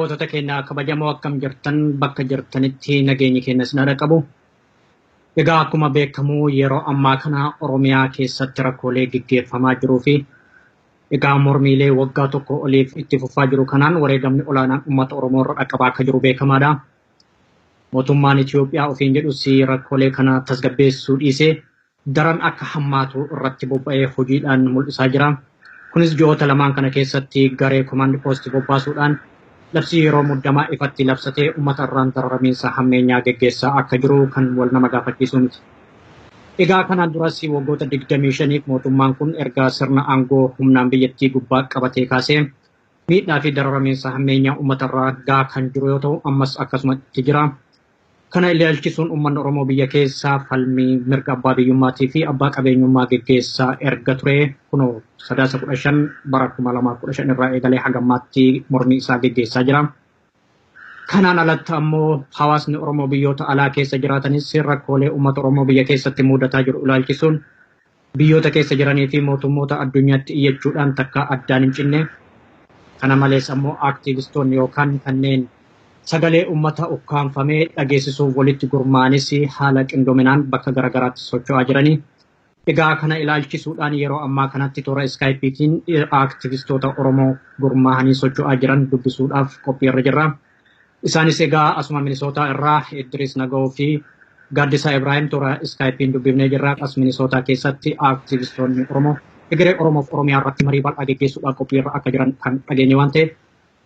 Daawwattoota keenya kabajamoo, akkam jirtan? Bakka jirtanitti nageenyi keenya isin haa qabu. Egaa akkuma beekamu yeroo ammaa kana Oromiyaa keessatti rakkoolee gaggeeffamaa jiruu fi egaa mormiilee waggaa tokko oliif itti fufaa jiru kanaan wareegamni olaanaan uummata Oromoo irra dhaqqabaa akka jiru beekamaadha. Mootummaan Itoophiyaa ofiin jedhus rakkoolee kana tasgabbeessuu dhiisee daran akka hammaatu irratti bobba'ee hojiidhaan mul'isaa jira. Kunis ji'oota lamaan kana keessatti garee komaandi poostii bobbaasuudhaan labsii yeroo muddamaa ifatti labsatee uummata irraan dararamiinsa hammeenyaa geggeessaa akka jiru kan wal nama gaafachiisu miti. Egaa kanaan duras waggoota 25f mootummaan kun erga sirna aangoo humnaan biyyattii gubbaa qabatee kaasee miidhaa fi dararamiinsa hammeenyaa uummata irraa gahaa kan jiru yoo ta'u, ammas akkasumatti jira. Kana ilaalchisuun uummanni Oromoo biyya keessaa falmii mirga abbaa biyyummaatii fi abbaa qabeenyummaa geggeessaa erga ture kunoo Sadaasa 15 bara 2015 irraa eegalee haga ammaatti mormii isaa geggeessaa jira. Kanaan alatti ammoo hawaasni Oromoo biyyoota alaa keessa jiraatanis rakkoolee uummata Oromoo biyya keessatti mudataa jiru ilaalchisuun biyyoota keessa jiranii fi mootummoota addunyaatti iyyachuudhaan takka addaan hin cinne. Kana malees ammoo aaktiivistoonni yookaan kanneen sagalee uummata ukkaanfamee dhageessisuuf walitti gurmaa'anis haala qindoominaan bakka garaagaraatti socho'aa jiranii. Egaa kana ilaalchisuudhaan yeroo ammaa kanatti toora iskaayipiitiin aaktivistoota Oromoo gurmaa'anii socho'aa jiran dubbisuudhaaf qophiirra jirra. Isaanis egaa asuma Minisootaa irraa Idris Naga'oo fi Gaaddisaa Ibrahim toora iskaayipiin dubbifnee jirra. As Minisootaa keessatti aaktivistoonni Oromoo egeree Oromoof Oromiyaa irratti marii bal'aa geggeessuudhaaf qophiirra akka jiran kan dhageenye waan ta'eef,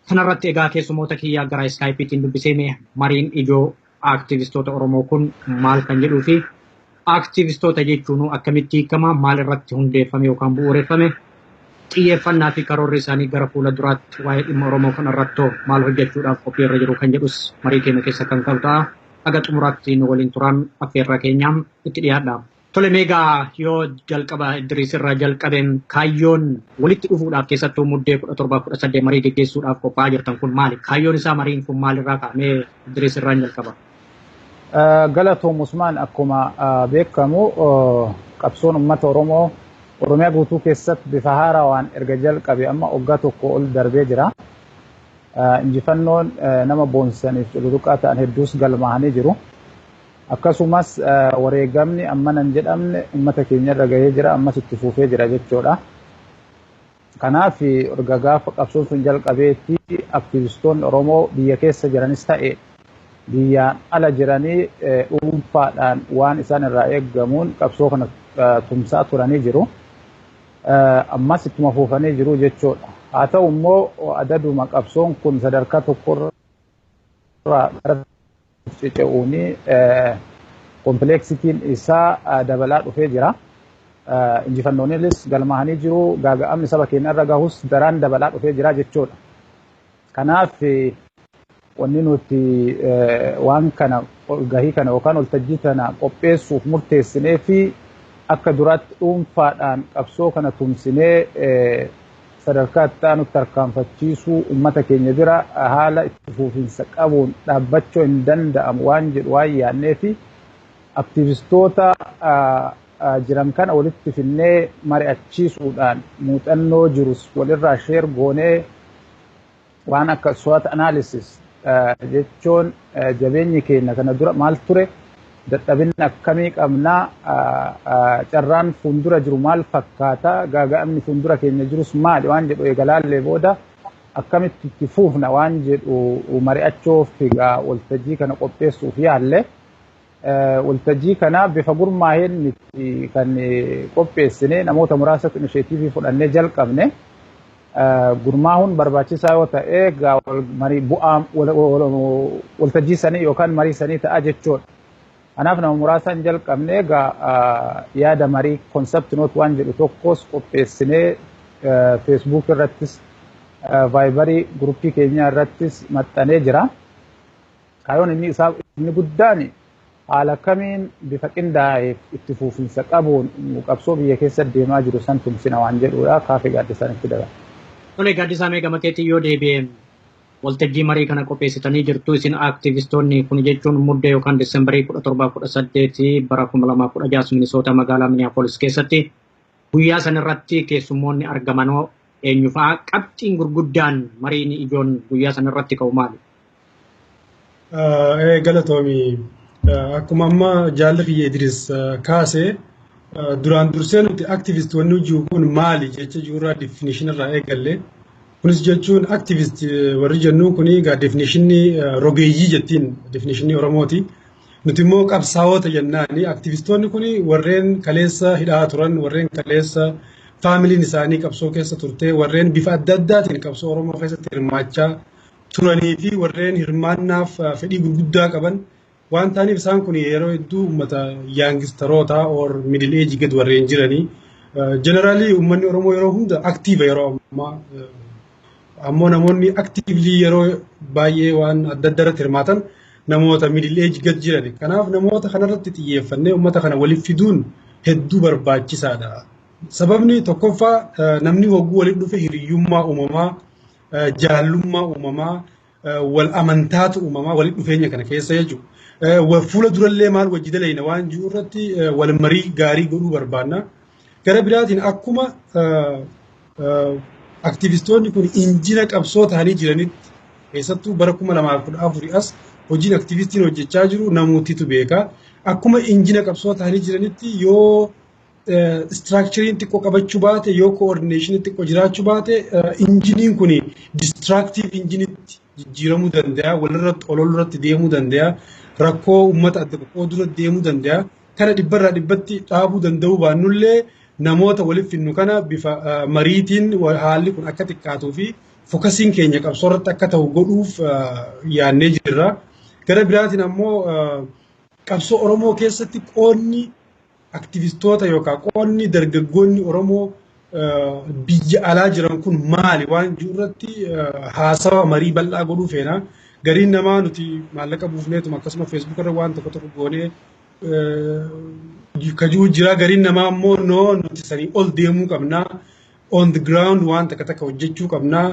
kanarratti egaa keessummoota kiyyaa gara iskaayipiitiin dubbisee mee mariin ijoo aaktivistoota Oromoo kun maal kan jedhuu fi aaktivistoota jechuun akkamitti hiikama, maal irratti hundeeffame yookaan bu'uureffame, xiyyeeffannaa fi karoorri isaanii gara fuula duraatti waa'ee dhimma Oromoo kana irratti maal hojjechuudhaaf qophiirra jiru kan jedhus marii keenya keessa kan qabu ta'a. Haga xumuraatti nu waliin turan affeerraa keenyaam itti dhiyaadha. Tole, meegaa yoo jalqaba Idris irraa jalqabeen, kaayyoon walitti dhufuudhaaf keessattuu Muddee 17, 18 marii geggeessuudhaaf qophaa'aa jirtan kun maali? Kaayyoon isaa, mariin kun maalirraa ka'amee? Idris irraan jalqaba. Galatoom Usmaan. Akkuma beekamu qabsoon uummata Oromoo Oromiyaa guutuu keessatti bifa haarawaan erga jalqabe amma waggaa tokko ol darbee jira. Injifannoon nama boonsaniif cululuqaa ta'an hedduus galmaa'anii jiru. Akkasumas wareegamni ammana hin jedhamne uummata keenya irra gahee jira, ammas itti fufee jira jechuudha. Kanaaf erga gaafa qabsoon sun jalqabeetti aktivistoonni Oromoo biyya keessa jiranis ta'e biyyaan ala jiranii dhuunfaadhaan waan isaan irraa eeggamuun qabsoo kana tumsaa turanii jiru. Ammas ittuma fufanii jiru jechuudha. Haa ta'u immoo adaduma qabsoon kun sadarkaa tokkorraa gara ce'uuni complexityn isaa dabalaa dhufee jira. Injifannoonis galmaa'anii jiru. Gaaga'amni saba keenya irra gahus daraan dabalaa dhufee jira jechuudha. Kanaaf wanni nuti waan kana, gahii kana yookaan waltajjii kana qopheessuuf murteessinee fi akka duraatti dhuunfaadhaan qabsoo kana tumsinee sadarkaa itti aanutti tarkaanfachiisuu, uummata keenya bira haala itti fufinsa qabuun dhaabbachuu hin danda'amu waan jedhu waan yaadnee fi aktivistoota jiran kana walitti finnee mari'achiisuudhaan, muuxannoo jirus walirraa share goonee, waan akka SWOT analysis jechuun jabeenyi keenya kana dura maal ture, dadhabinni akkamii qabnaa, carraan fuuldura jiru maal fakkaata, gaaga'amni fuuldura keenya jirus maali waan jedhu eegalaallee booda akkamitti itti fuufna waan jedhu mari'achuuf egaa waltajjii kana qopheessuuf yaalle. Waltajjii kana bifa gurmaa'een miti kan qopheessine, namoota muraasatu initiative fudhannee jalqabne. Gurmaa'uun barbaachisaa yoo ta'e marii bu'aa waltajjii sanii yookaan marii sanii ta'a jechuudha. Kanaaf nama muraasaan jalqabne. Egaa yaada marii concept note waan jedhu tokkos qopheessinee Facebook irrattis Viberii groupii keenya irrattis maxxanee jira. Kaayyoon inni isaa inni guddaan haala kamiin bifa qindaa'eef itti fufinsa qabuun qabsoo biyya keessa deemaa jiru san tumsina waan jedhudha. Kaafee Gaaddisaan itti dabala. Tole, Gaaddisaa, mee gama keetii yoo deebi'e, waltajjii marii kana qopheessitanii jirtu isin aaktivistoonni kun, jechuun Muddee yookaan Disembarii 17, 18 bara 2016 Minisoota magaalaa Minneapolis keessatti guyyaa san irratti keessummoonni argamanoo Eenyu fa'aa qabxiin gurguddaan mariin ijoon guyyaa sana irratti ka'u maali? Galatoomi. Akkuma amma jaalli kiyya Idris kaase, duraan dursee nuti activist wanni jiru kun maali jecha jirurraa definition irraa eegalle. Kunis jechuun activist warri jennuun kun egaa definitionii rogeeyyii jettiin definitionii Oromooti. Nuti immoo qabsaa'ota jennaani. Aktivistoonni kun warreen kaleessa hidhaa turan, warreen kaleessa faamiliin isaanii qabsoo keessa turte, warreen bifa adda addaatiin qabsoo Oromoo keessatti hirmaachaa turanii fi warreen hirmaannaaf fedhii gurguddaa qaban waan ta'aniif, isaan kun yeroo hedduu uummata youngsteroota or middle age gad warreen jiranii. Generally uummanni Oromoo yeroo hunda active. Yeroo ammaa ammoo namoonni actively yeroo baay'ee waan adda addaa irratti hirmaatan namoota middle age gad jiran. Kanaaf namoota kanarratti xiyyeeffannee uummata kana waliif fiduun hedduu barbaachisaadha. Sababni tokkoffaa, namni hogguu walitti dhufe hiriyyummaa uumamaa, jaallummaa uumamaa, wal amantaatu uumamaa walitti dhufeenya kana keessa jechuudha. Fuula durallee maal wajji dalayna waan jiru irratti wal marii gaarii godhuu barbaanna. Gara biraatiin, akkuma aktivistoonni kun injina qabsoo ta'anii jiranitti, keessattuu bara 2014 as hojiin aktivistiin hojjechaa jiru namootitu beeka. Akkuma injina qabsoo ta'anii jiranitti, yoo structureiin xiqqoo qabachuu baate, yoo coordinationii xiqqoo jiraachuu baate, injiniin kun destructive injinitti jijjiiramuu danda'a, walirratti ololurratti deemuu danda'a, rakkoo uummata adda qoqqooduu irratti deemuu danda'a. Kana dhibbarraa dhibbatti dhaabuu danda'uu baannullee, namoota waliif finnu kana bifa mariitiin haalli kun akka xiqqaatuu fi focusiin keenya qabsoo irratti akka ta'u godhuuf yaannee jirra. Gara biraatiin ammoo, qabsoo Oromoo keessatti qoonni aktivistoota yookaan qoonni dargaggoonni Oromoo biyya alaa jiran kun maali waan jiru irratti haasawa marii bal'aa godhuu feena. Gariin namaa nuti maallaqa buufneetuma akkasuma Facebook irra waan tokko tokko goonee kajuu jira. Gariin namaa immoo, no, nuti sanii ol deemuu qabnaa. On the ground waan takka takka hojjechuu qabnaa.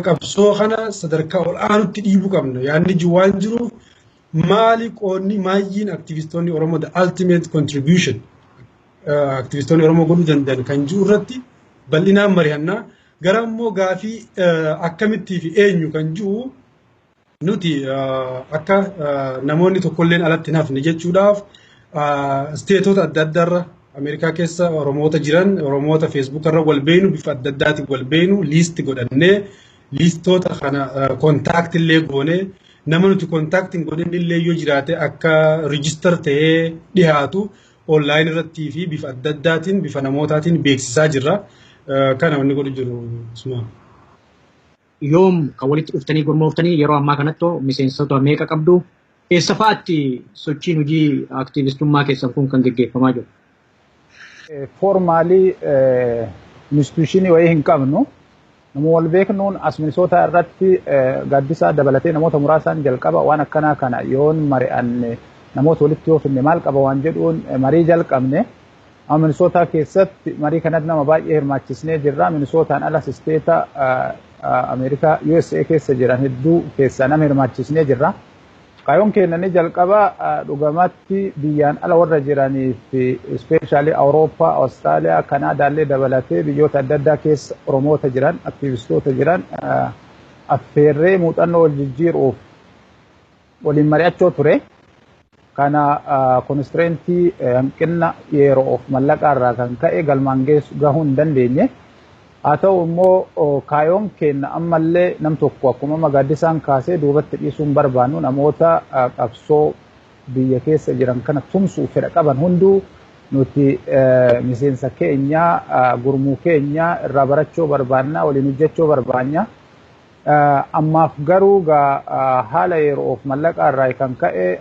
Qabsoo kana sadarkaa ol aanutti dhiibuu qabna. Yaadni jiru waan jiruuf, maali qoonni maayyiin aktivistoonni Oromoo, the ultimate contribution aktivistoonni Oromoo godhuu danda'an kan jiru irratti bal'inaan mari'annaa. Gara immoo gaafii akkamittii fi eenyu kan jiru, nuti akka namoonni tokkolleen alatti hin hafne jechuudhaaf, stateota adda addaarra Ameerikaa keessa Oromoota jiran, Oromoota Facebook irra wal beenu, bifa adda addaatiin wal beenu list godhannee, listoota kana contact illee goonee, nama nuti contact hin godhin illee yoo jiraate akka register ta'ee dhiyaatu online irrattii fi bifa adda addaatiin bifa namootaatiin beeksisaa jirra. Kana wanni godhu jiru suma. Yoom kan walitti dhuftanii gurmooftanii? Yeroo ammaa kanatti miseensota meeqa qabdu? Eessa fa'aatti sochiin hojii aktiivistummaa keessan kun kan geggeeffamaa jiru? Formally institutionii wayii hin qabnu. Nama wal beeknuun as Minisoota irratti Gaaddisaa dabalatee namoota muraasaan jalqaba waan akkanaa kana yoon mari'anne, namoota walitti yoo finne maal qaba waan jedhuun marii jalqabne. Amma Minisootaa keessatti marii kanatti nama baay'ee hirmaachisnee jirra. Minisootaan alas stateta Ameerikaa USA keessa jiran hedduu keessaa nama hirmaachisnee jirra. Kaayyoon keenya inni jalqaba dhugamatti biyyaan ala warra jiranii fi especially Awurooppaa, Awustiraaliyaa, Kanaadaallee dabalatee biyyoota adda addaa keessa Oromoota jiran, aktiivistoota jiran affeerree muuxannoo wal jijjiiruuf waliin mari'achuu ture. Kana constraintii hanqina yeroo of mallaqaa irraa kan ka'e galmaan gahuu hin dandeenye. Haa ta'u immoo, kaayyoon keenya ammallee nam tokko akkuma amma Gaaddisaan kaasee duubatti dhiisuun barbaannu, namoota qabsoo biyya keessa jiran kana tumsuu fedha qaban hunduu nuti miseensa keenya, gurmuu keenya irraa barachuu barbaanna, waliin hojjechuu barbaanna. Ammaaf garuu haala yeroo of mallaqaa irraa kan ka'e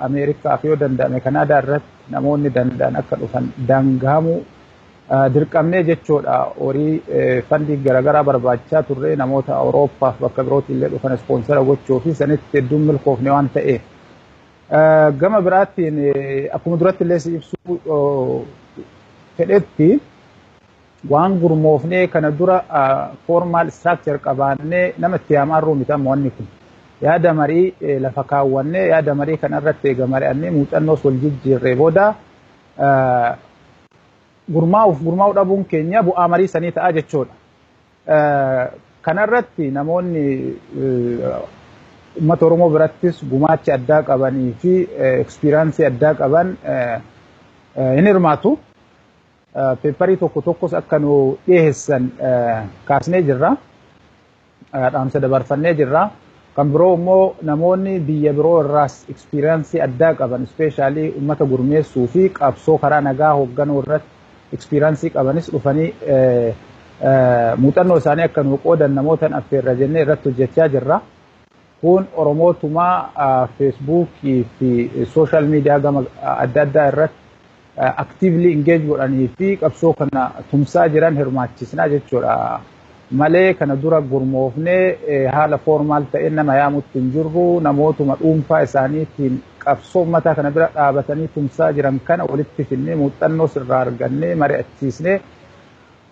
Ameerikaaf yoo danda'ame Kanaadaa irratti namoonni danda'an akka dhufan daangahamuu dirqamnee jechuudha. Horii fundii garaagaraa barbaachaa turre namoota Awurooppaaf bakka birootti illee dhufan sponsor gochuu fi sanitti hedduun milkoofne waan ta'eef. Gama biraattiin, akkuma duratti illee si ibsuu fedhetti, waan gurmoofnee kana dura formal structure qabaannee nama itti yaamaarruu miti. Amma wanni kun yaada marii lafa kaawwannee, yaada marii kana irratti eega mari'annee muuxannoos wal jijjiirree booda, gurmaa'uuf gurmaa'uu dhabuun keenya bu'aa marii sanii ta'a jechuudha. Kanarratti namoonni uummata Oromoo birattis gumaacha addaa qabanii fi experience addaa qaban hin hirmaatu. Paper tokko tokkos akka nu dhiyeessan kaasnee jirra. Dhaamsa dabarfannee jirra. Kan biroo immoo namoonni biyya biroo irraas experience addaa qaban, especially uummata gurmeessuu fi qabsoo karaa nagaa hoogganuu irratti experience qabanis dhufanii muuxannoo isaanii akka nu qoodan namoota affeerra jennee irratti hojjechaa jirra. Kun Oromootumaa Facebookii fi social media gama adda addaa irratti actively engage godhanii fi qabsoo kana tumsaa jiran hirmaachisnaa jechuudha. Malee kana dura gurmoofnee haala formal ta'een nama yaamutti hin jirru. Namootuma dhuunfaa isaaniitiin qabsoo uummataa kana bira dhaabatanii tumsaa jiran kana walitti finnee, muuxannoo sirraa argannee, mari'achiisnee,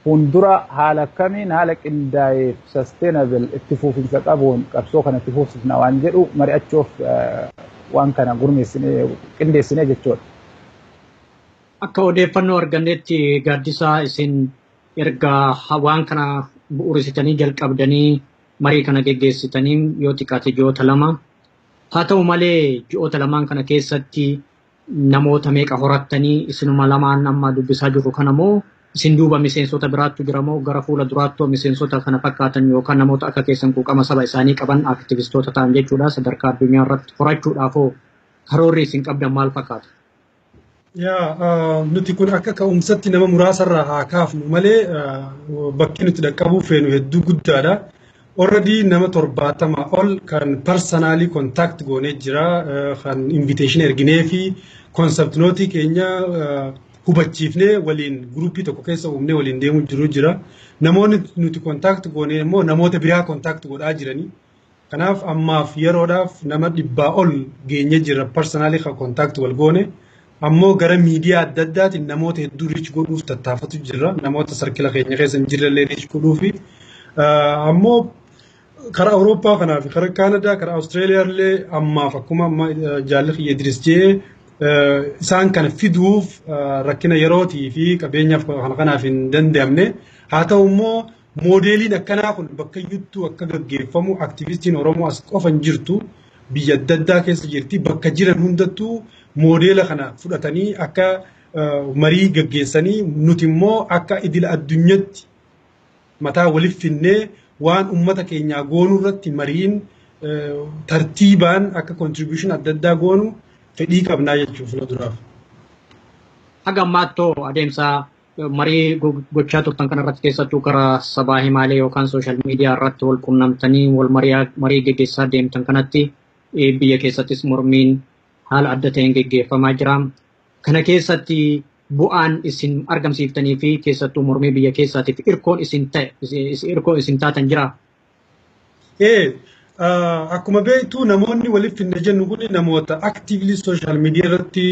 fuuldura haala kamiin haala qindaa'eef sustainable itti fufinsa qabuun qabsoo kana itti fufsifna waan jedhu mari'achuuf waan kana gurmeessinee qindeessinee jechuudha. Akka odeeffannoo argannetti, Gaaddisaa, isin erga waan kana bu'uursitanii jalqabdanii marii kana geggeessitanii yoo xiqqaate ji'oota 2. Haa ta'u malee, ji'oota lamaan kana keessatti namoota meeqa horattanii? Isinuma lamaan amma dubbisaa jirru kana moo isin duuba miseensota biraattu jira, moo gara fuula duraattuu miseensota kana fakkaatan yookaan namoota akka keessan quuqama saba isaanii qaban, aktivistoota ta'an jechuudha, sadarkaa addunyaa irratti horachuudhaafoo karoorri isin qabdan maal fakkaata? Yaa, nuti kun akka ka'umsatti nama muraasarraa haa kaafnu malee bakki nuti dhaqqabuu feenu hedduu guddaadha. Already nama 70 ol kan personally contact goonee jira, kan invitation erginee fi concept note keenya hubachiifnee waliin groupii tokko keessa uumnee waliin deemuu jiru jira. Namoonni nuti contact goonee immoo namoota biraa contact godhaa jiranii. Kanaaf ammaaf yeroodhaaf nama 100 ol geenye jira personally kan contact wal goone. Ammoo gara miidiyaa adda addaatiin namoota hedduu reach godhuuf tattaafatu jira. Namoota circle keenya keessa hin jirrellee reach godhuufi. Ammoo karaa Awurooppaa kanaa fi karaa Kaanadaa, karaa Awustreeliyaa illee ammaaf akkuma amma jaalli kiyya Idris jee isaan kana fiduuf rakkina yerootii fi qabeenyaaf kana kanaaf hin danda'amne. Haa ta'u immoo moodeliin akkanaa kun bakka iyyuttuu akka gaggeeffamu, aktivistiin Oromoo as qofa hin jirtu, biyya adda addaa keessa jirti, bakka jiran hundattuu moodeela kana fudhatanii akka marii gaggeessanii, nuti immoo akka idila addunyaatti mataa waliif finnee waan ummata keenyaa goonuu irratti mariin tartiibaan akka contribution adda addaa goonu fedhii qabnaa jechuuf fuulduraaf. Haga ammaattuu adeemsa marii gochaa turtan kanarratti, keessattuu karaa sabaa himaalee yookaan social media irratti wal qunnamtanii wal marii geggeessaa deemtan kanatti, biyya keessattis mormiin haala adda ta'een geggeeffamaa jira. Kana keessatti bu'aan isin argamsiiftanii fi keessattuu mormii biyya keessaatiif irkoon isin ta'e, irkoon isin taatan jira? Ee, akkuma beektu namoonni waliif finne jennu kun namoota actively social media irratti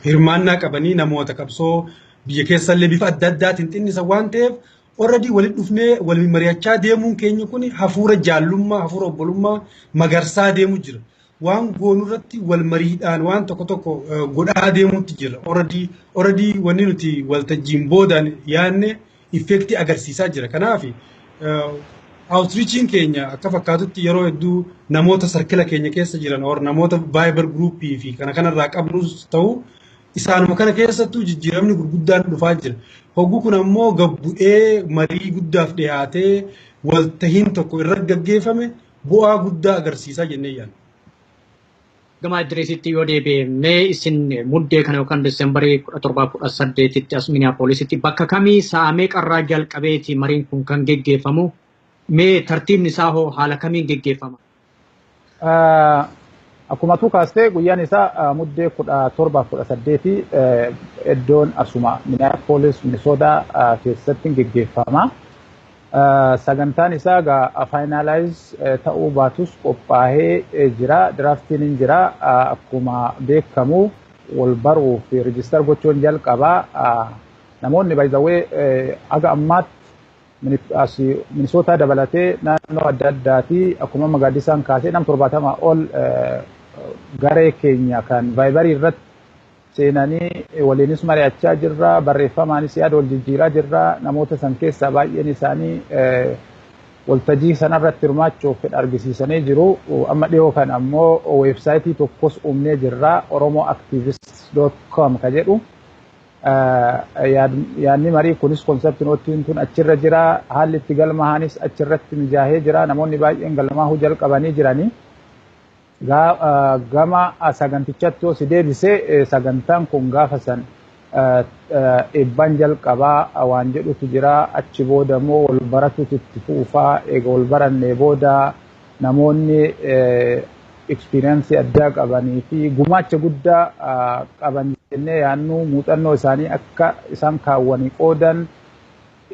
hirmaannaa qabanii, namoota qabsoo biyya keessallee bifa adda addaatiin xinnisan waan ta'eef, already walitti dhufnee waliin mari'achaa deemuun keenya kun hafuura jaallummaa, hafuura obbolummaa magarsaa deemu jira. Waan goonu irratti wal mariidhaan waan tokko tokko godhaa deemuutti jira. Already wanni nuti waltajjiin boodaan yaadne effectii agarsiisaa jira. Kanaaf outreachiin keenya akka fakkaatutti yeroo hedduu namoota circle keenya keessa jiran or namoota Viber groupii fi kana kanarraa qabnus ta'u, isaanuma kana keessattuu jijjiiramni gurguddaan dhufaa jira. Hogguu kun ammoo gabbu'ee marii guddaaf dhiyaatee waltahiin tokko irra gaggeeffame bu'aa guddaa agarsiisaa jennee yaadna. Gama Idriisitti yoo deebi'e, mee isin Muddee kana yookaan Desembarii 17, 18tti as Minneapolisitti bakka kamii, sa'a meeqarraa jalqabeeti mariin kun kan geggeeffamu? Mee tartiibni isaa hoo haala kamiin geggeeffama? Akkuma tu kaastee, guyyaan isaa Muddee 17, 18, iddoon asuma Minneapolis, Minnesota keessatti geggeeffama. Sagantaan isaa egaa finalize ta'uu baatus qophaa'ee jira. Draftiin hin jira. Akkuma beekamu wal baruu fi register gochuun jalqabaa. Namoonni baay'ee haga ammaatti Minnesota dabalatee naannoo adda addaati akkuma amma Gaaddisaan kaasee nam 70 ol garee keenya kan Viberii irratti Seenanii waliinis mari'achaa jirra, barreeffamaanis yaada wal jijjiiraa jirra. Namoota san keessaa baay'een isaanii waltajjii sanarratti hirmaachuuf fedha argisiisanii jiru. Amma dhiyoo kana ammoo weebsaayitii tokkos uumnee jirra, oromoactivist.com ka jedhu. Yaadni marii kunis, concept noteiin tun achirra jira. Haalli itti galmaa'anis achirratti mijaahee jira. Namoonni baay'een galmaa'uu jalqabanii jiranii. Gama sagantichatti yoo si deebise, sagantaan kun gaafa san eebbaan jalqabaa waan jedhutu jira. Achi booda immoo wal baratutu itti fuufaa. Eega wal barannee booda namoonni experience addaa qabanii fi gumaacha guddaa qaban jennee yaannu muuxannoo isaanii akka isaan kaawwanii qoodan,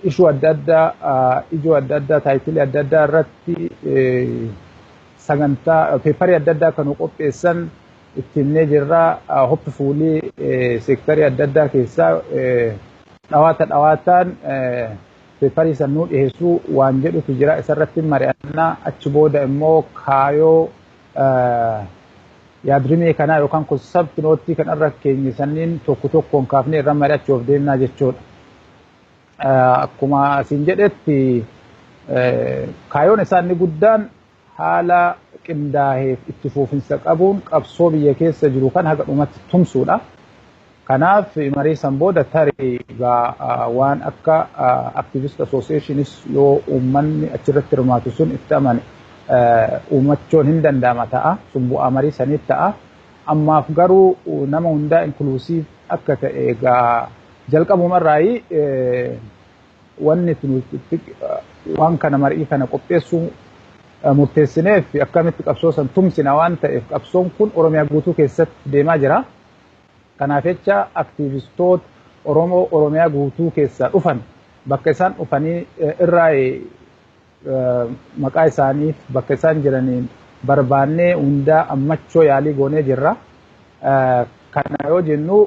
issue adda addaa, ijoo adda addaa, title adda addaa irratti sagantaa paper adda addaa kan qopheessan itti himnee jirra. Hopefully sector adda addaa keessaa dhawaata dhawaataan paper sannuu dhiyeessuu waan jedhutu jira. Isarratti mari'annaa. Achi booda immoo kaayoo yaadrimee kanaa yookaan concept note kanarra keenye sanniin tokko tokkoon kaafnee irra mari'achuuf deemnaa jechuudha. Akkuma asiin jedhetti, kaayoon isaanii guddaan haala qindaaheef itti fufinsa qabuun qabsoo biyya keessa jiru kan haga dhumatti tumsuudha. Kanaaf marii san booda tarii waan akka activist associationis yoo uummanni achirratti hirmaatu sun itti amane uummachuun hin danda'ama ta'a. Sun bu'aa marii saniif ta'a. Ammaaf garuu nama hundaa inclusive akka ta'e egaa jalqabumarraayi wanni waan kana marii kana qopheessuu murteessineef akkamitti qabsoo san tumsina waan ta'eef, qabsoon kun Oromiyaa guutuu keessatti deemaa jira. Kanaaf jecha aktiivistoota Oromoo Oromiyaa guutuu keessaa dhufan, bakka isaan dhufanii irraa maqaa isaaniif bakka isaan jiraniin barbaannee hundaa ammachoo yaalii goonee jirra. Kana yoo jennu,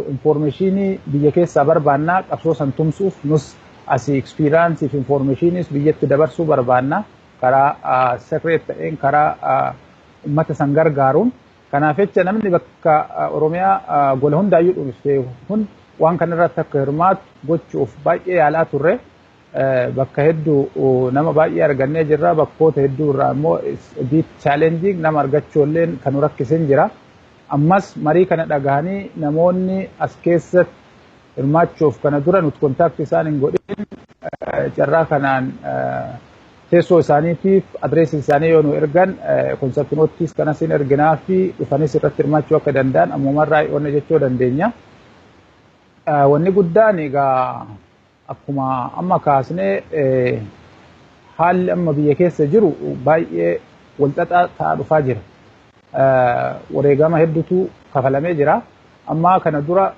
information biyya keessaa barbaannaa qabsoo san tumsuuf. Nus asii experience fi informationis biyyatti dabarsuu barbaanna karaa secret ta'een, karaa uummata san gargaaruun. Kanaaf jecha namni bakka Oromiyaa gola hundaayyuu dhufe kun waan kanarratti akka hirmaatu gochuuf baay'ee yaalaa turre. Bakka hedduu nama baay'ee argannee jirra. Bakkoota hedduu irraa immoo bit challenging, nama argachuu illee kan nu rakkisen jira. Ammas marii kana dhagahanii namoonni as keessatti hirmaachuuf kana dura nuti contact isaan hin godhin, carraa kanaan teessoo isaaniitiif adreesii isaanii yoo nu ergan, concept noteis kanas hin erginaa fi dhufanis irratti hirmaachuu akka danda'an ammumarraa wanna jechuu dandeenya. Wanni guddaan egaa akkuma amma kaasnee, haalli amma biyya keessa jiru baay'ee walxaxaa ta'aa dhufaa jira. Wareegama hedduutu kafalamee jira. Amma kana dura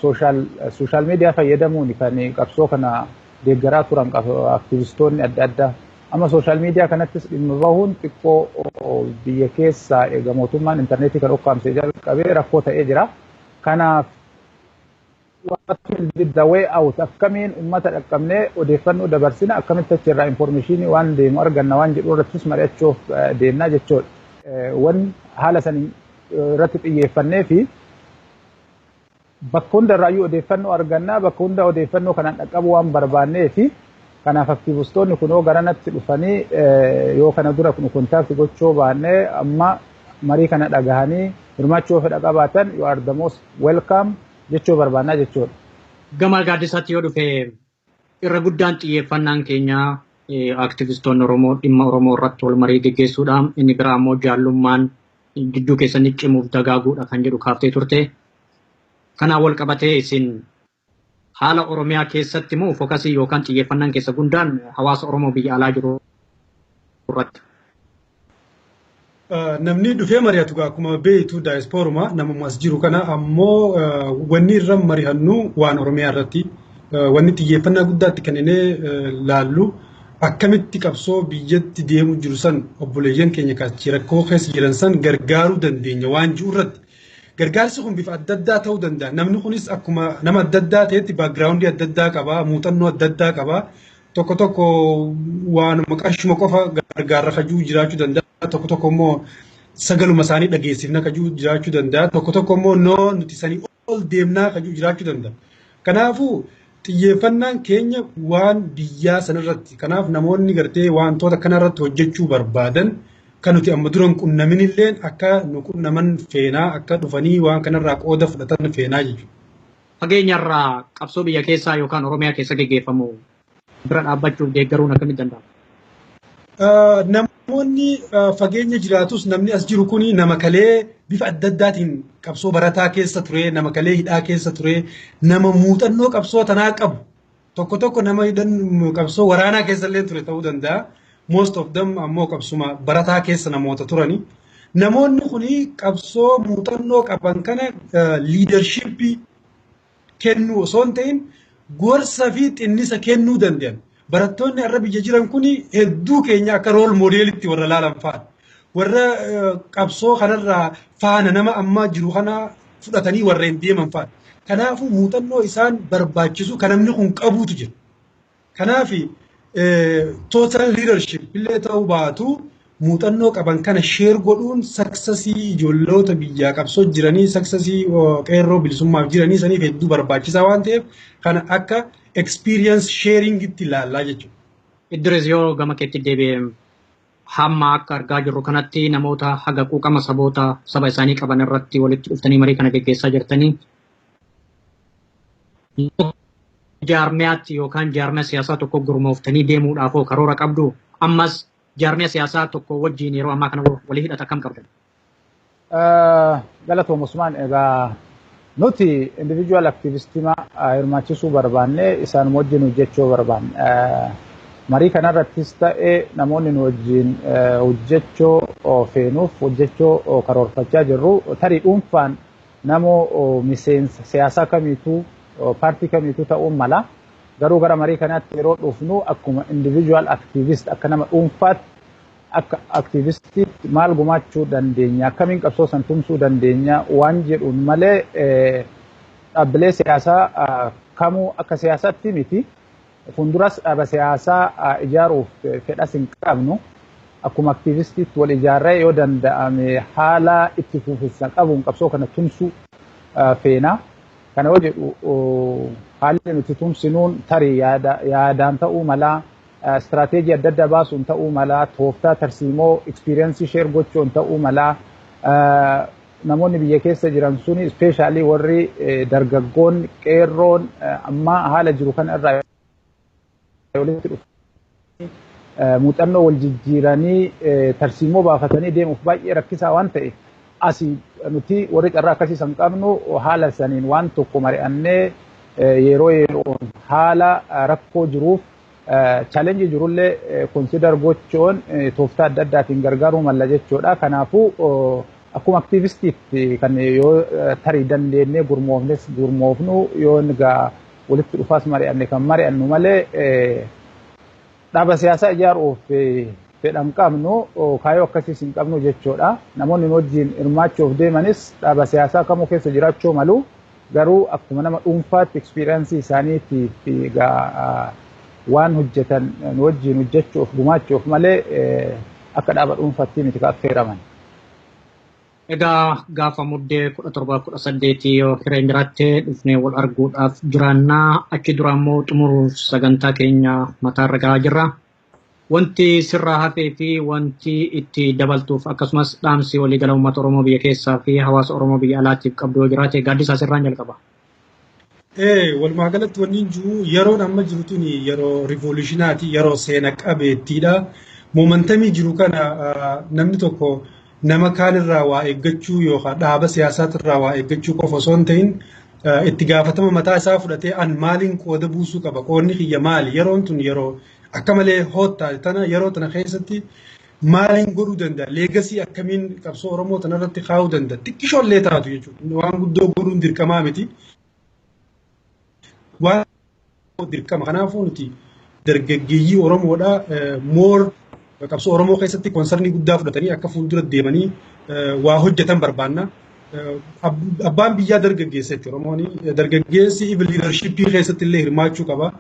social media fayyadamuun kan qabsoo kana deeggaraa turan aktivistoonni adda addaa. Amma social media kanattis dhimma bahuun xiqqoo biyya keessaa eega mootummaan intarneetii kan ukkaamsee jalqabee rakkoo ta'ee jira. Kanaaf what will be the way out, akkamiin uummata dhaqqabnee odeeffannoo dabarsina, akkamitti achirraa information waan deemu arganna waan jedhu irrattis mari'achuuf deemnaa jechuudha. Wanni haala san irratti xiyyeeffannee fi bakka hundarraayyuu odeeffannoo argannaa, bakka hunda odeeffannoo kanaan dhaqqabu waan barbaannee fi kanaaf aktivistoonni kunoo garanatti dhufanii, yoo kana dura kun contact gochuu baannee amma marii kana dhagahanii hirmaachuu fedha qabaatan, you are the most welcome jechuu barbaannaa jechuudha. Gama gaaddisaatti yoo dhufe, irra guddaan xiyyeeffannaan keenya aktivistoonni Oromoo dhimma Oromoo irratti wal marii geggeessuudha. Inni biraa immoo jaallummaan gidduu keessatti cimuuf dagaaguudha kan jedhu kaaftee turte. Kanaan wal qabatee isin haala Oromiyaa keessatti moo focus yookaan xiyyeeffannaan keessa gundaan hawaasa Oromoo biyya alaa jiru irratti? Namni dhufee mari'atu akkuma beektu daayisporuma namuma as jiru kana. Ammoo wanni irra mari'annu waan Oromiyaa irratti. Wanni xiyyeeffannaa guddaatti kenninee laallu akkamitti qabsoo biyyatti deemu jiru san, obboleeyyan keenya kaachii rakkoo keessa jiran san gargaaruu dandeenya waan jiru irratti. Gargaarsi kun bifa adda addaa ta'uu danda'a. Namni kunis akkuma nama adda addaa ta'etti background adda addaa qaba, muuxannoo adda addaa qaba. Tokko tokko waanuma qarshuma qofa gargaarra kajuu jiraachuu danda'a. Tokko tokko immoo Sagaluma isaanii dhageessifna ka jiru jiraachuu danda'a. Tokko tokko immoo noo nuti sanii ol deemnaa ka jiru jiraachuu danda'a. Kanaafuu xiyyeeffannaan keenya waan biyyaa sanarratti. Kanaaf namoonni gartee wantoota kanarratti hojjechuu barbaadan kan nuti amma dura hin qunnamin illeen akka nu qunnaman feenaa, akka dhufanii waan kanarraa qooda fudhatan feenaa jechuudha. Fageenyarraa qabsoo biyya keessaa yookaan Oromiyaa keessa geggeeffamu bira dhaabbachuuf deeggaruun akkamitti danda'ama? Namoonni fageenya jiraatus, namni as jiru kuni nama kalee bifa adda addaatiin qabsoo barataa keessa ture, nama kalee hidhaa keessa ture, nama muuxannoo qabsoo tanaa qabu. Tokko tokko nama qabsoo waraanaa keessa illee ture ta'uu danda'a. Most of them ammoo qabsuma barataa keessa namoota turani. Namoonni kuni qabsoo muuxannoo qaban kana leadershipii kennuu osoo hin ta'in gorsa fi xinnisa kennuu danda'an. Barattoonni har'a biyya jiran kun hedduu keenya akka role modelitti warra laalan faana. Warra qabsoo kanarraa faana nama ammaa jiru kana fudhatanii warreen deeman faana. Kanaafuu muuxannoo isaan barbaachisu kan namni kun qabuutu jira. Kanaaf total leadership illee ta'uu baatu, muuxannoo qaban kana share godhuun successii ijoollota biyyaa qabsoo jiranii, successii qeerroo bilisummaaf jiranii saniif hedduu barbaachisaa waan ta'eef, kana akka experience sharing itti ilaallaa jechuudha. Idris, yoo gama keetti deebi'e, hamma akka argaa jirru kanatti namoota haga quuqama saboota saba isaanii qaban irratti walitti dhuftanii marii kana geggeessaa jirtanii. Jaarmiyaatti yookaan jaarmiyaa siyaasaa tokko gurmooftanii deemuudhaaf karoora qabdu? Ammas jaarmiyaa siyaasaa tokko wajjin yeroo ammaa kana walii hidhata kam qabdan? Galatoom Usmaan. Egaa nuti individual activistima hirmaachisuu barbaanne, isaan wajjin hojjechuu barbaanne. Marii kanarrattis ta'e namoonni nu wajjin hojjechuu feenuuf hojjechuu karoorfachaa jirru, tarii dhuunfaan namoo miseensa siyaasaa kamiituu, paartii kamiituu ta'uun mala. Garuu gara marii kanaatti yeroo dhufnu akkuma individual activist, akka nama dhuunfaatti, akka activistiitti maal gumaachuu dandeenya, akkamiin qabsoo san tumsuu dandeenya waan jedhuun malee dhaabbilee siyaasaa kamuu akka siyaasaatti miti. Fuulduras dhaaba siyaasaa ijaaruuf fedhas hin qabnu. Akkuma activistiitti wal ijaarree yoo danda'ame haala itti fufinsa qabuun qabsoo kana tumsuu feena. Kana yoo jedhu haalli nuti tumsinuun tarii yaadaan ta'uu malaa, istiraateejii adda addaa baasuun ta'uu malaa, tooftaa tarsiimoo experience share gochuun ta'uu malaa. Namoonni biyya keessa jiran suni, especially warri dargaggoon qeerroon amma haala jiru kana irraa walitti dhufanii muuxannoo wal jijjiiranii tarsiimoo baafatanii deemuuf baay'ee rakkisaa waan ta'e, asii nuti warri carraa akkasii san qabnu haala saniin waan tokko mari'annee yeroo yeroon haala rakkoo jiruuf challenge jirullee consider gochuun tooftaa adda addaatiin gargaaruu malla jechuudha. Kanaafuu akkuma activistiitti kan yoo tarii dandeenyee gurmoofnes gurmoofnu, yoo egaa walitti dhufaas mari'anne kan mari'annu malee, dhaaba siyaasaa ijaaruuf fedhan qabnu, kaayyoo akkasiis hin qabnu jechuudha. Namoonni nu wajjin hirmaachuuf deemanis dhaaba siyaasaa kamuu keessa jiraachuu malu, garuu akkuma nama dhuunfaatti experience isaaniitiif egaa waan hojjetan nu wajjin hojjechuuf gumaachuuf malee akka dhaaba dhuunfaatti miti ka affeeraman. Egaa gaafa Muddee 17, 18 yoo hireen jiraatte dhufnee wal arguudhaaf jiraannaa. Achi dura immoo xumuruuf sagantaa keenya mataarra gahaa jirra. Wanti sirraa hafee fi wanti itti dabaltuuf, akkasumas dhaamsi waliigala uummata Oromoo biyya keessaa fi hawaasa Oromoo biyya alaatiif qabdu yoo jiraate, Gaaddisaa, sirraan jalqaba. Walumaa galatti wanni jiru, yeroon amma jiru tuni yeroo revolutionaati, yeroo seena qabeettiidha. Momentumii jiru kana namni tokko nama kaanirraa waa eeggachuu yookaan dhaaba siyaasatirraa waa eeggachuu qofa osoo hin ta'in, itti gaafatama mataa isaa fudhatee an maaliin qooda buusuu qaba, qoodni kiyya maali, yeroon tun yeroo akka malee hoottaa tana, yeroo tana keessatti maaliin godhuu danda'a, legacy akkamiin qabsoo Oromoo tanarratti kaa'uu danda'a, xiqqishoollee taatu jechuudha. Waan guddoo godhuun dirqamaa miti. Waan dirqama kanaafuu nuti dargaggeeyyii Oromoodha more qabsoo Oromoo keessatti concernii guddaa fudhatanii akka fuuldura deemanii waa hojjetan barbaanna. Abbaan biyyaa dargaggeessa jechuudha. Oromoon dargaggeessi even leadershipii keessatti illee hirmaachuu qaba.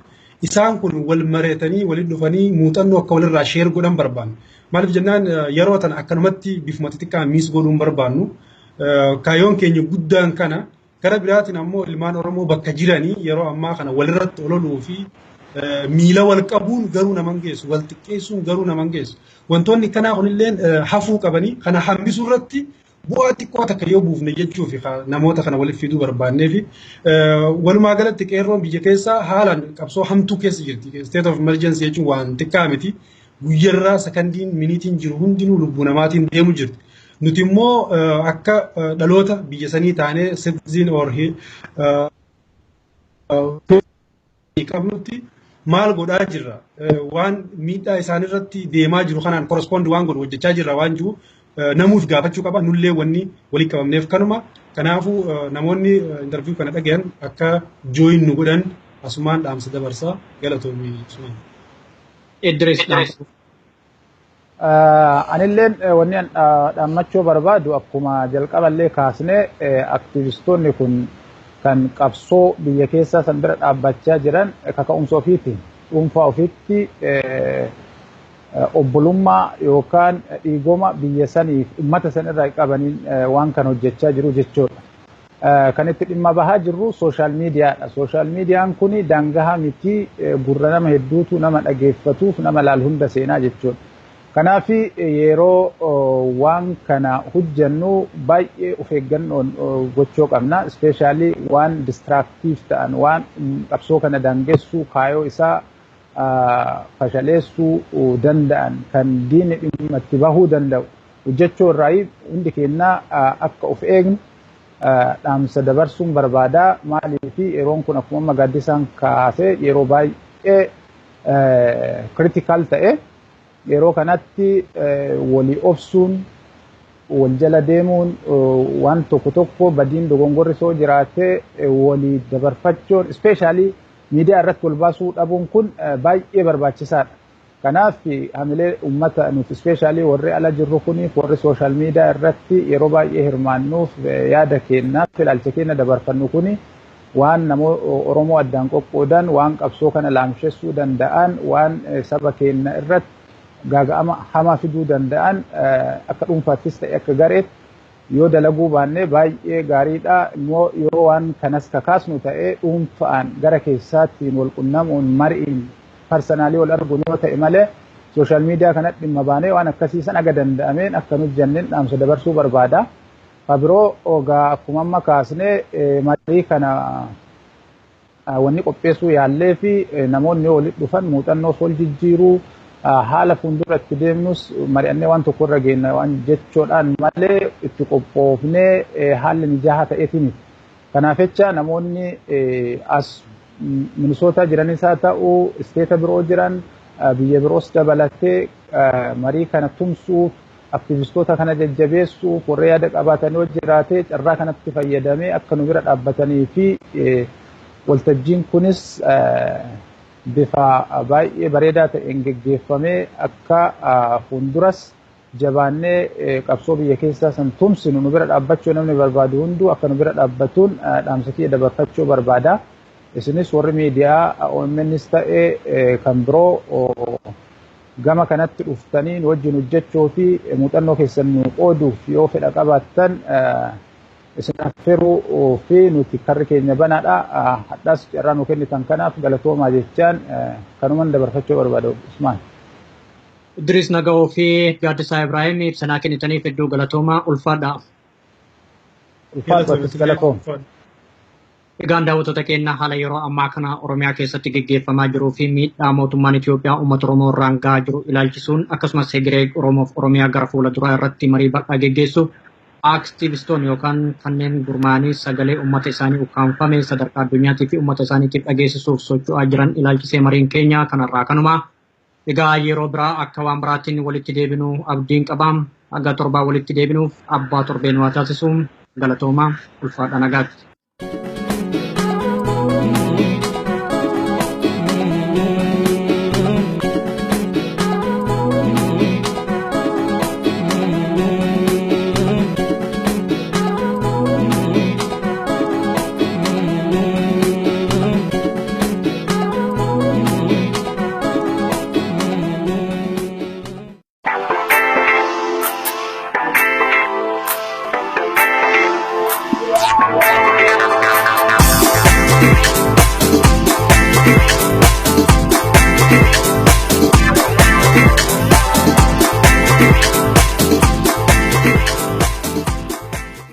Isaan kun wal mareetanii waliin dhufanii muuxannoo akka walirraa share godhan barbaanna. Maaliif jennaan yeroo tana akkanumatti bifuma xixiqqaa miis godhuun barbaannu. Kaayyoon keenya guddaan kana gara biraatiin ammoo ilmaan Oromoo bakka jiranii yeroo ammaa kana walirratti ololuu fi miila wal qabuun garuu naman geessu, wal xiqqeessuun garuu naman geessu. Wantoonni kanaa kunilleen hafuu qabanii kana hambisuu irratti bu'aa xiqqoo takka yoo buufne jechuu fi namoota kana walitti fiduu barbaannee fi walumaa galatti qeerroon biyya keessaa haalaan qabsoo hamtuu keessa jirti. State of emergency jechuun waan xiqqaa miti. Guyyarraa sakandiin miniitiin jiru hundinuu lubbuu namaatiin deemu jirti. Nuti immoo akka dhaloota biyya sanii taanee citizen or qabnutti maal godhaa jirra? Waan miidhaa isaanirratti deemaa jiru kanaan correspond waan godhu hojjechaa jirra waan jiru namuuf gaafachuu qaba. Nullee wanni walitti qabamneef kanuma. Kanaafuu namoonni interview kana dhagayan akka join nu godhan asumaan dhaamsa dabarsaa galatoomii Usmaan. Idris dhaamsa. Anilleen wanni dhaammachuu barbaadu akkuma jalqaballee kaasnee aktivistoonni kun kan qabsoo biyya keessaa san bira dhaabbachaa jiran kaka'umsa ofiitiin dhuunfaa ofiitti obbolummaa yookaan dhiigoma biyya saniif uummata san irraa qabaniin waan kan hojjechaa jiru jechuudha. Kan itti dhimma bahaa jirru sooshaal miidiyaadha. Sooshaal miidiyaan kun daangahaa miti gurra nama hedduutu nama dhageeffatuuf nama laal hunda seenaa jechuudha. Kanaaf yeroo waan kana hojjennu baay'ee of eeggannoon gochuu qabna. Ispeeshaalii waan distraaktiif ta'an waan qabsoo kana daangessuu kaayoo isaa fashaleessuu danda'an kan diinni dhimma itti bahuu danda'u hojjechuu irraa hundi keenya akka of eegnu dhaamsa dabarsuun barbaada. Maaliif yeroon kun akkuma amma gaaddisaan kaasee yeroo baay'ee critical ta'e yeroo kanatti walii obsuun wal jala deemuun waan tokko tokko badiin dogongorri soo jiraatee walii dabarfachuun ispeeshaalii miidiyaa irratti wal baasuu dhabuun kun baay'ee barbaachisaadha. Kanaaf hamilee uummata nuti ispeeshaalii warri ala jirru kuniif warri sooshaal miidiyaa irratti yeroo baay'ee hirmaannuuf yaada keenyaaf ilaalcha keenya dabarfannu kuni waan namoo Oromoo addaan qoqqoodan waan qabsoo kana laamshessuu danda'an waan saba keenya irratti gaaga'ama hamaa fiduu danda'an akka dhuunfaattis ta'e akka gareetti yoo dalaguu baanne baay'ee gaariidha. Immoo yoo waan kanas kakaasnu ta'e dhuunfaan gara keessaattiin wal qunnamuun mari'iin parsanaalii wal arguun yoo ta'e malee sooshaal miidiyaa kanatti dhimma baanee waan akkasiisan aga danda'ameen akka nuti jenneen dhaamsa dabarsuu barbaada. Biroo ogaa akkuma amma kaasnee marii kana wanni qopheessuu yaallee fi namoonni walitti dhufan muuxannoo wal jijjiiruu haala fuuldura itti deemnus mari'annee waan tokko irra geenna waan jechuudhaan malee itti qophoofnee haalli mijaa'aa ta'eeti miti. Kanaaf jecha namoonni as Minisootaa jiranis haa ta'u isteeta biroo jiran biyya biroos dabalatee marii kana tumsuuf aktivistoota kana jajjabeessuuf warra yaada qabaatan yoo jiraate carraa kanatti fayyadamee akka nu bira dhaabbatanii fi waltajjiin kunis bifa baay'ee bareedaa ta'een geggeeffamee akka fuulduras jabaannee qabsoo biyya keessaa san tumsinu nu bira dhaabbachuu namni barbaadu hunduu akka nu bira dhaabbatuun dhaamsa kiyya dabarfachuu barbaada. Isinis warri miidiyaa OMNs ta'e kan biroo gama kanatti dhuftanii nu wajjin hojjechuu fi muuxannoo keessan nu qooduuf yoo fedha qabaattan isin affeeruu fi nuti karri keenya banaadha. Hadhaas carraa nu kennitan kanaaf galatoomaa jechaan kanuman dabarfachuu barbaada Usmaan. Idris Naga'oo fi Gaaddisaa Ibrahim ibsanaa kennitaniif hedduu galatoomaa ulfaadha. Ulfaadha galatooma. Egaan daawwattoota keenya haala yeroo ammaa kana Oromiyaa keessatti geggeeffamaa jiruu fi miidhaa mootummaan Itoophiyaa uummata Oromoo irraan gahaa jiru ilaalchisuun akkasumas hegeree Oromoof Oromiyaa gara fuula duraa irratti marii bal'aa geggeessuuf aktivistoonni yookaan kanneen gurmaa'anii sagalee uummata isaanii ukkaanfame sadarkaa addunyaatii fi uummata isaaniitiif dhageessisuuf socho'aa jiran ilaalchisee mariin keenya kanarraa kanuma. Egaa yeroo biraa akka waan biraatiin walitti deebinu abdiin qabaam. Hanga torbaa walitti deebinuuf abbaa torbeen waa taasisuun galatoomaa ulfaadha nagaatti. Thank you.